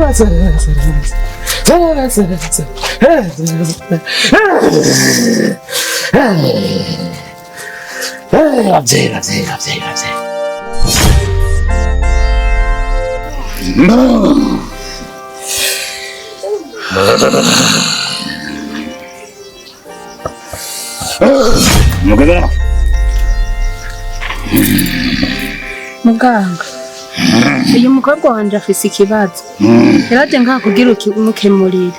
Ababyeyi, ababyeyi, ababyeyi, ababyeyi. Muganga. Muganga, uyu mukobwa wanje afise ikibazo. Yaraje nka kugira umukemurire.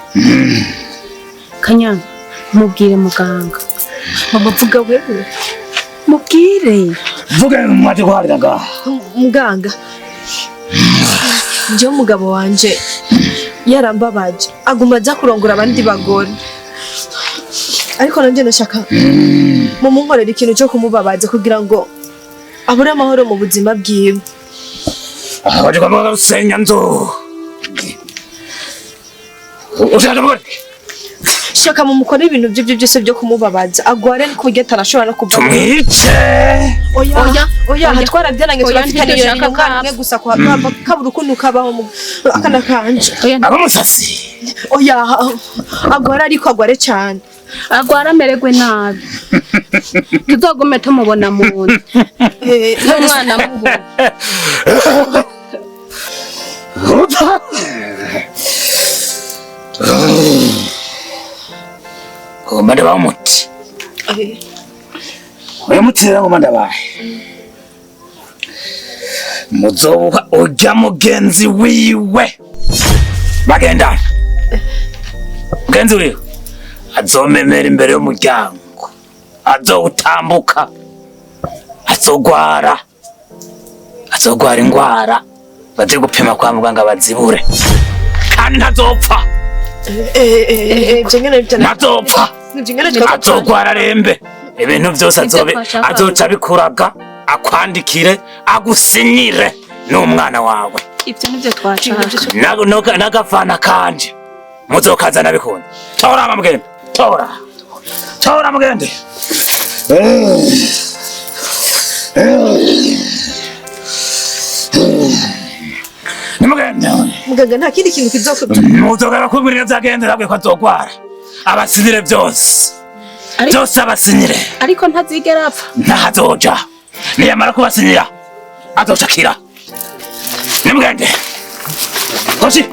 Kanyana, mubwire muganga. Mama, vuga wewe. Mubwire. Vuga mwaje guharira ngaha. Muganga, njyewe umugabo wanje yarambabaje, aguma aza kurongora abandi bagore, ariko nanjye ndashaka mumunkorera ikintu cyo kumubabaza kugira ngo abure amahoro mu buzima bwiwe. Waje kwa muganga rusenya nzu. Ushaka mugore? Shaka mumukore ibintu bye byose byo kumubabaza, agware ku buryo atarashobora no kuva. Tumwice. Oya, oya, twarabyaranye, Oya, turafitanye ntidushaka umwana umwe gusa, kwa kabura ukuntu kabaho akana kanje. Oya. Abamusasi. Oya, agwara ariko agware cyane. Agwara amererwe nabi. Tuzogume tumubona mu nzu. N'umwana amubona. Ngomba ndabaha umuti. Uyu muti rero ngomba ndabahe. Muzowuha urya mugenzi wiwe. Bagendana. Mugenzi wiwe azomemera imbere y'umuryango. Azowutambuka. Azogwara. Azogwara ingwara. Baje gupima kwa muganga bazibure. Kandi ntazopfa. Ibyo nyene byo Ntazopfa. Ibyo nyene twakora. Azogwara arembe. Ibintu byose azobe twashaka. azoca abikuraga, akwandikire, agusinyire n'umwana wawe. Ibyo nivyo twashaka. N'agafana kanje muzokazana bikunda. Tora mugende, tora, tora mugende. Nimugende. Muganga, nta kindi kintu kizokubwira. Muzogera kubwira vyagende, nabwiye ko azogwara, abasinyire byose. Byose abasinyire. Ariko ntazigera apfa. Ntazoja. Niyamara kubasinyira azocakira. Nimugende. Hoshi.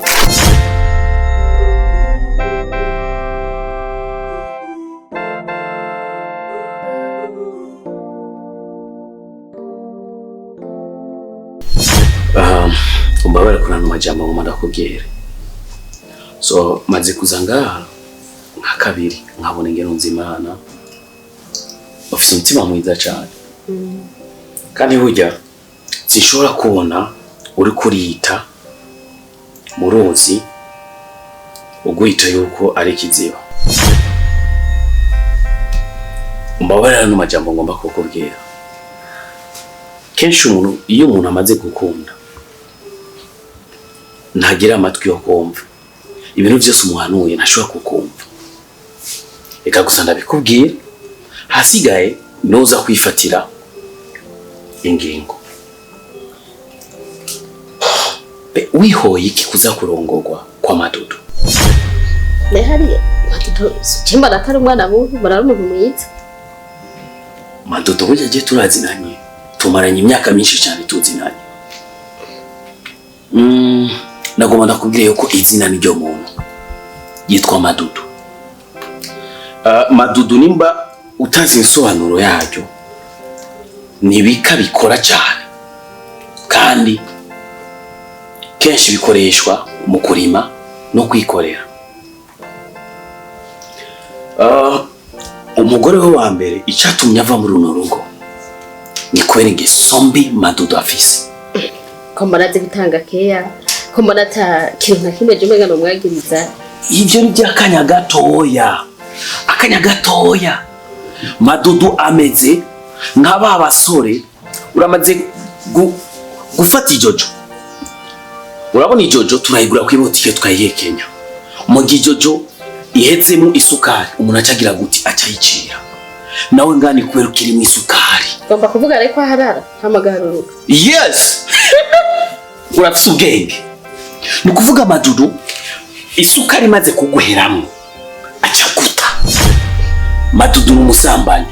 Umbabare kuna majambo ngoma ndakubwira. So maze kuza ngaha nka kabiri nkabona ingero nzimana ufite umutima mwiza cyane. Kandi burya sinshobora kubona uri kurita mu ruzi uguhita yuko ari ikiziba. Umbabare no majambo ngomba kukubwira. Kenshi umuntu iyo umuntu amaze gukunda ntagira amatwi yo kumva ibintu byose umuhanuye, ntashobora kukumva. Reka gusa ndabikubwira, hasigaye nuza kwifatira ingingo. Be, wihoye iki kuza kurongorwa kwa Madudu? Nehariye Madudu simba atari umwana mubi, mbona ari umuntu mwiza. Madudu burya je turazinanye, tumaranye imyaka myinshi cyane tuzinanye. Nagomba ndakubwira yuko izina ni ryo muntu yitwa Madudu. Madudu nimba utazi insobanuro yaryo nibika bikora cyane, kandi kenshi bikoreshwa mu kurima no kwikorera. Umugore we wa mbere icyatumye ava muri runo rugo ni kubera ingeso mbi Madudu afise. Ko mbona azi gutanga keya, ko mbona ata kintu na kimwe je umenga nomwagiriza. Ivyo ni by'akanya gatoya, akanya gatoya. Madudu ameze nka ba basore uramaze gufata ijojo. Urabona ijojo turayigura kuri botike tukayihekenya. Mu gihe ijojo ihetsemo isukari umuntu acagira guti acayicira. Nawe ngani kubera ukiri mu isukari. Ngomba kuvuga reko aharara hamagaruruka. Yes. Urafise ubwenge. Ni ukuvuga Madudu isukari imaze kuguheramo aca guta. Madudu ni umusambanyi.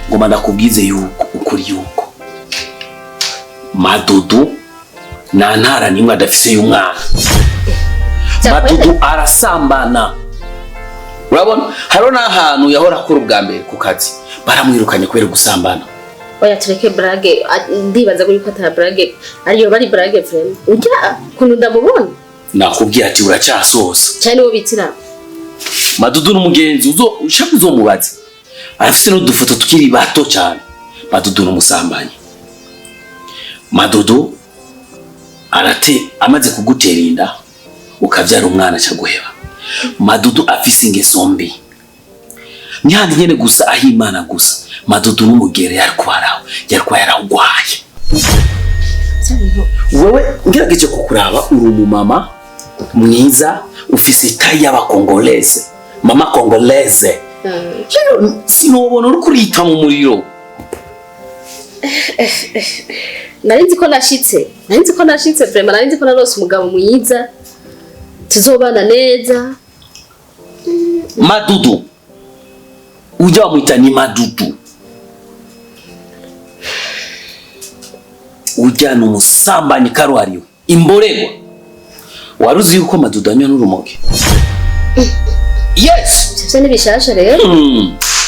Ngoma ndakubwize yuko ukuri yuko Madudu nta ntara nimwe adafise y'umwana. Madudu arasambana. Urabona hariho n'ahantu yahora akora ubwa mbere ku kazi baramwirukanye kubera gusambana. Oya tureke blague, ndibaza ko yuko ata blague ariyo bari blague vraiment. Ujya kuntu ndamubona Nakubwiye ati uracyasoza. Cyane uwo bitira. Madudu n'umugenzi uzo ushaka uzomubaza. Arafise n'udufoto tukiri bato cyane. Madudu n'umusambanyi. Madudu arate amaze kugutera inda ukavyara umwana acaguheba. Madudu afise ingeso mbi. Nyandi nyene gusa ahimana gusa. Madudu n'umugere yarkwaraho, yarkwa yaragwaye. Wewe ngerageje kukuraba uri umumama mwiza ufise taille y'abakongolese. Mama kongolese. Rero sinobona uri kurita mu muriro. Nari nzi ko nashitse. Nari nzi ko nashitse vraiment, nari nzi ko narose umugabo mwiza. Tuzobana neza. Madudu. Ujya wamwita ni Madudu. Ujya ni umusambanyi karuhariwe. Imboregwa. Waruzi yuko Madudu anywa n'urumogi? Yes. Ivyo ni bishasha rero.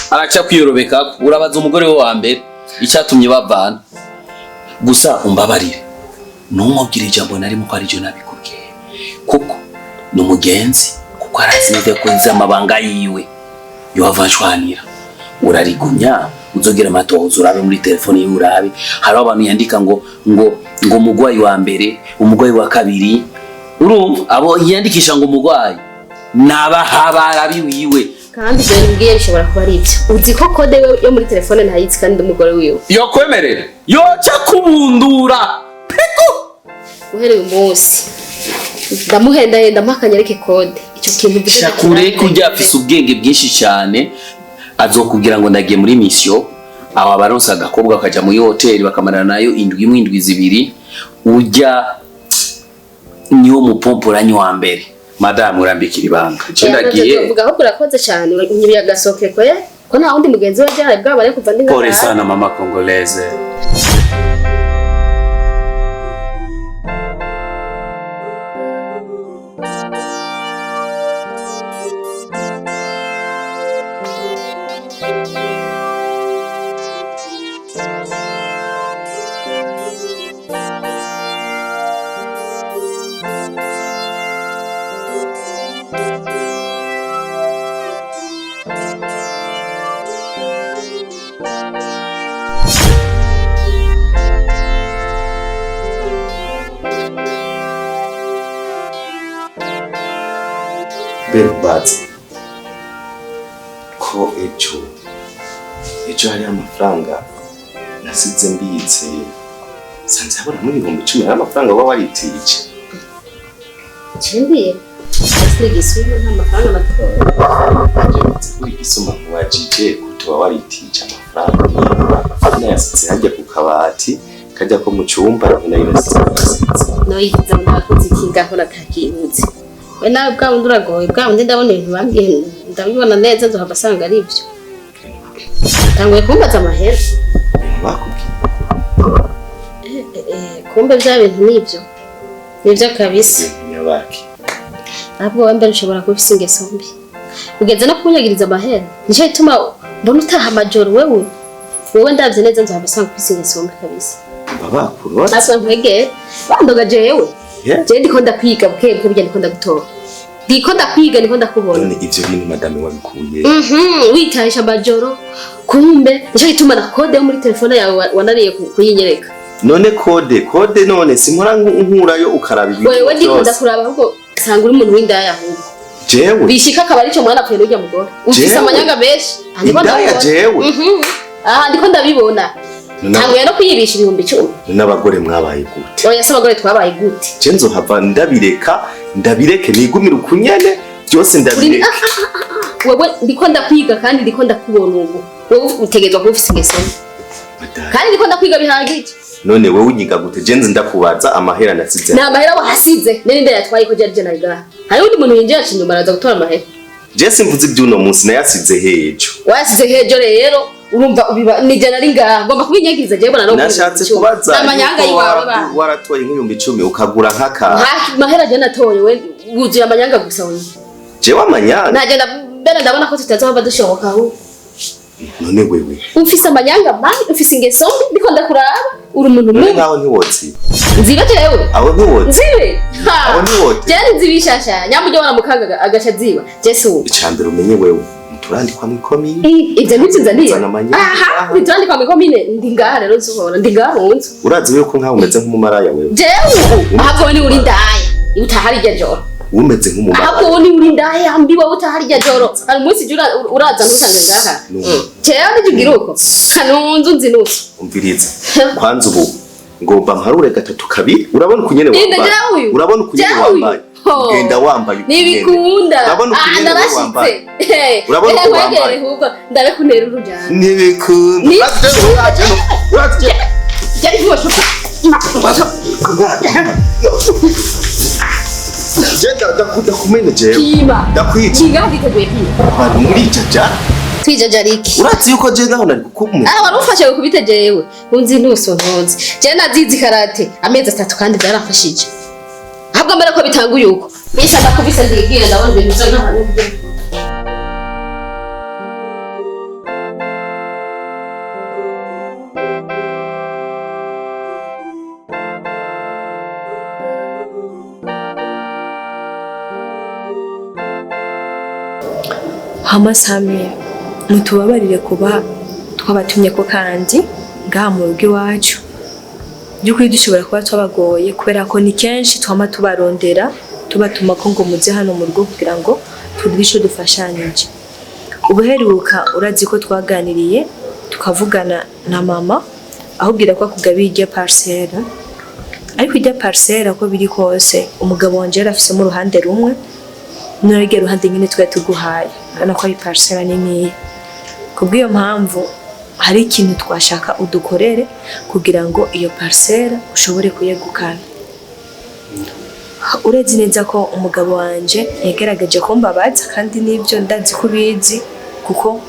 Araca kwiyorobeka, urabaza umugore we wa mbere icyatumye bavana. Gusa umbabarire. Numubwire ijambo narimo ko ari ryo nabikubwiye. Kuko ni umugenzi, kuko arazi neza ko nzi amabanga yiwe. Yohavashwanira. Urarigumya uzogira amatohoza urabe muri telefone yiwe urabe. Hariho abantu yandika ngo ngo ngo umugwayi wa mbere, umugwayi wa kabiri. Urumva abo yandikisha ngo umugwayi nabahabara biwiwe. Kandi ibyo mbwiye bishobora kuba ari ibyo. Uzi ko kode yo muri telefone ntayizi kandi umugore wiwe. Yokwemerera. Yoca kubundura. Peko. Uhereye umunsi ndamuhendahenda mpakanyereke kode. Icyo kintu mvuze Shakure kujya afise ubwenge bwinshi cyane azokubwira ngo ndagiye muri mission aho abaronsa agakobwa bakaja muri hoteli bakamarana nayo indwi imwe indwi zibiri ujya niwo mupomporanyi wa mbere. Madame urambikira ibanga. Je ndagiye. Vuga ahubwo urakoze cyane unyiriye agasoke kwe ko nta wundi mugenzi we byaraye bwaba ari kuva ndi ngaha. Pole sana mama Congolese. Berbatse ko ejo hari amafaranga nasize mbitse sanze habona muri 10,000 hari amafaranga waba waritije. Cimbiye Sigisuma nta mafaranga natora. Kuri gisuma wajije kutuba waritije amafaranga nayasize hajya ku kabati kajya ko mu cyumba nayasize. No yiza ndakoze ikingaho natakinutse. We nawe bwa wundi uragoye bwa wundi ndabona ibintu bambwiye ndabibona neza nzohava asanga ari ibyo. Tanguye kumbaza amahera. Bakubwiye. Kumbe bya bintu nibyo. Nibyo kabisa. Nyabaki. Ahubwo wowe mbere ushobora kuba ufise ingeso mbi. Ugeze no kunyagiriza amahera. Nico gituma mbona utaha amajoro wewe. Wewe ndavye neza nzohava asanga ufise ingeso mbi kabisa. Babakurora. Asa nkwegere. Bandoga jewe. Je ndiko ndakwiga buke buke burya ndiko ndagutora. Ndiko ndakwiga ndiko ndakubona. None ivyo bintu madame wabikuye. Witahisha amajoro kumbe nico gituma na kode yo muri telefone yawe wanariye kuyinyereka. None kode none simpora nkurayo ukaraba ibintu. Wewe ndiko ndakuraba ahubwo sanga uri umuntu w'indaya ahubwo. Jewe. Bishika akaba arico mwana apfuye n'urya mugore. Ufise amanyanga menshi. Indaya jewe. Aha ndiko ndabibona. Ntanguye no kuyibisha 10,000. N'abagore mwabaye gute? Oya se abagore twabaye gute? Je nzohava ndabireka, ndabireke nigumira ukunyene byose ndabireka. Wewe ndiko ndakwiga kandi ndiko ndakubona ubu. Wewe utegerezwa kuba ufise ingeso. Kandi ndiko ndakwiga bihagije. None wewe unyiga gute? Je nzi ndakubaza amahera nasize. Nta mahera wahasize, nari ndayatwaye ko jari jana ngaha. Hari undi muntu yinjiye aca inyuma araza gutora amahera. Je simvuze iby'uno munsi, nayasize hejo. Wayasize hejo rero urumva ubiba ni jana ari ngaha. Ngomba kubinyagiriza jewe bona no. Nashatse kubaza amanyanga yuko yiwawe ba. Waratoye nk'ibihumbi 10 ukagura nk'akantu. Nta mahera je natoye, we wuzuye amanyanga gusa we. Jewe amanyanga? Nagenda mbere ndabona ko tutazohava dushoboka aho. None wewe Ufise amanyanga mabi, ufise ingeso mbi, ndiko ndakuraba uri umuntu none mubi. nkaho ntiwotsiba? Nzibe jewe? Aho ntiwotsiba? Nzibe? Ha! Aho ntiwote? Jewe nzibishasha nyamujya waramukangaga agaca aziba jesu. Icambere umenye wewe nturandikwa mw'ikomine. Ivyo ntibyo Zana amanyanga. Aha, ntitwandikwa mw'ikomine, ndi ngaha rero nzuhora ndi ngaha mu nzu. Urazi yuko nkaho umeze nk'umumaraya wewe? Jewe ahubwo ni uri ndaya utahari irya joro. Umeze nk'umumaraya. Ahubwo ni uri ndaya mbi wowe utahari irya joro. Hari umunsi ujya uraza ntusange ngaha. No. Jewe ntijugira uko nunzu nzi nusu. Umviriza kwanza, ubu ngomba mparure gatatu kabiri. Urabona ukunyene Ninde? wambaye? Jewe uyu? Urabona ukunyene Jewe uyu? wambaye? Ho. Ugenda wambaye ukunyene. Ntibikunda. Urabona Ah, ukunyene wewe narashitse. wambaye? Urabona uko Wegere wambaye? ahubwo ndabekunera urujana. Ntibikunda. Urazi jewe- Jari ntibashoka. Je ndakumene jewe. Pima. Ndakwica. Kingaha nditeguye pima. Abantu murijaja. Twijajariki. Urazi yuko je naho nari kukumwe. Ah, wari ufashe gukubita jewe. Unzi ntuso ntonzi. Jewe nazizi karate amezi 3 kandi byaramfashije. Ahubwo mbere ko bitanguye uko. Bisa ndakubise ndigira ndabona ibintu byo nk'ahantu. Hamasame, mutubabarire kuba twabatumye ko kandi ngaha mu rugo iwacu. By'ukuri dushobora kuba twabagoye kubera ko ni kenshi twama tubarondera, tubatuma ko ngo muze hano mu rugo kugira ngo tugire ico dufashanije. Ubuheruka urazi ko twaganiriye tukavugana na mama ahubwira ko akugabiye irya parcelle, ariko irya parcelle uko biri kose umugabo wanje yarafisemo uruhande rumwe, n'urwo ruhande nyine twari tuguhaye, urabona ko ari parcelle niniya. Kubw'iyo mpamvu hari ikintu twashaka udukorere kugira ngo iyo parcelle ushobore kuyegukana. Urezi neza ko umugabo wanje yagerageje kumbabaza, kandi n'ibyo ndazi ko ubizi kuko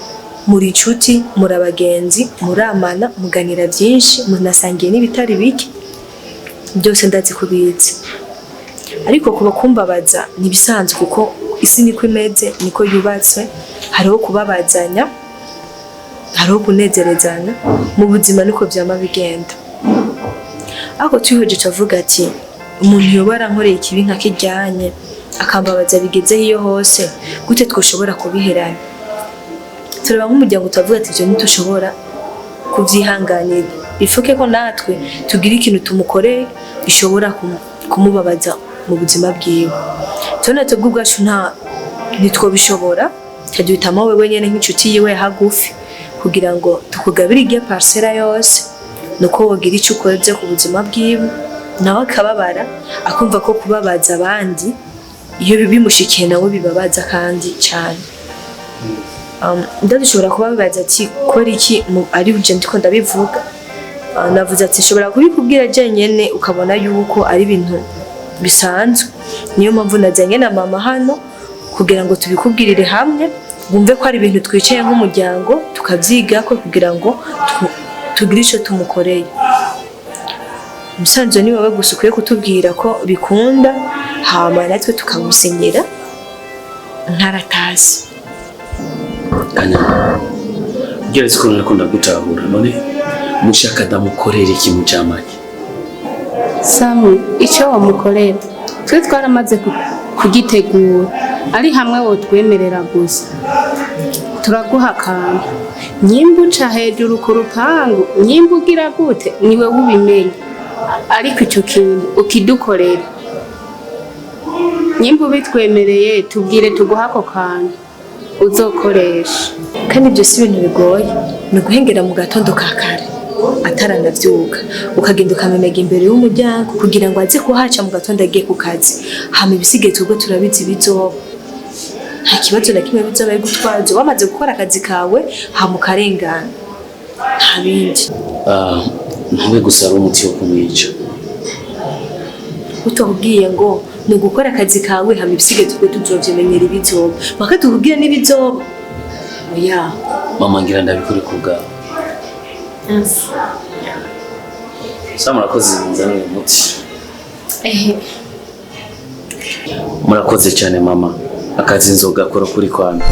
muri inshuti, muri abagenzi, muramana, muganira byinshi, munasangiye n'ibitari bike, byose ndazi ko ubizi. Ariko kuba kumbabaza ntibisanzwe kuko isi niko imeze, niko yubatswe, hariho kubabazanya, hariho kunezerezana, mu buzima niko byama bigenda. Ariko twihweje tuvuga ati umuntu yoba arankoreye ikibi nka kijyanye akambabaza bigezeho iyo hose, gute twoshobora kubiherana? Tureba nk'umuryango tuvuga ati ibyo ntitushobora kubyihanganira, bifuke ko natwe tugira ikintu tumukoreye gishobora kumubabaza mu buzima bwiwe. Tubona twebwe ubwacu nta ntitwobishobora, tuduhitamo wewe nyene nk'inshuti yiwe hagufi kugira ngo tukugabire irya parcelle yose, nuko wogira ico ukoze ku buzima bwiwe nawe akababara, akumva ko kubabaza abandi iyo bimushikiye nawe bibabaza kandi cyane. Ndadushobora kuba bibaza ati kubera iki ari uje ndiko ndabivuga. Navuze ati nshobora kubikubwira jenyene ukabona yuko ari ibintu bisanzwe, niyo mpamvu nazanye na mama hano kugira ngo tubikubwirire hamwe, bumve ko ari ibintu twicaye nk'umuryango tukabyigako kugira ngo tugire ico tumukoreye. Musanzwe ni wowe gusa ukwiye kutubwira ko bikunda, hama natwe tukamusinyira nkaratasi. Kanyana, ugeretse ko nakunda gutahura, none mushaka ndamukorera iki mucamake? Samu, icyo wamukorera twe twaramaze kugitegura, ari hamwe wotwemerera gusa turaguha akantu. Nyimba uca hejuru ku rupangu, nyimba ugira gute, niwe ubimenya, ariko icyo kintu ukidukorera. Nyimba ubitwemereye tubwire tuguha ako kantu uzokoresha. Kandi ibyo si ibintu bigoye, ni uguhengera mu gatondo ka kare ataranavyuka, ukagenda ukamemega imbere y'umuryango kugira ngo aze kuhaca mu gatondo agiye ku kazi. Hama ibisigaye twebwe turabizi bizoba, nta kibazo na kimwe bizoba bari gutwaza. Wamaze gukora akazi kawe hama ukarengana, nta bindi. Ntube gusa ari umuti wo kumwica. Utubwiye ngo ni ugukora akazi kawe, hama ibisigaye twe tuzovyimenyera ibizoba. Maka tukubwire n'ibizoba. Oya. Mama, ngira ndabikore ku bwawe. Sa murakoze, nzanire umuti. Murakoze cyane mama, akazi nzogakora kuri kwanyu.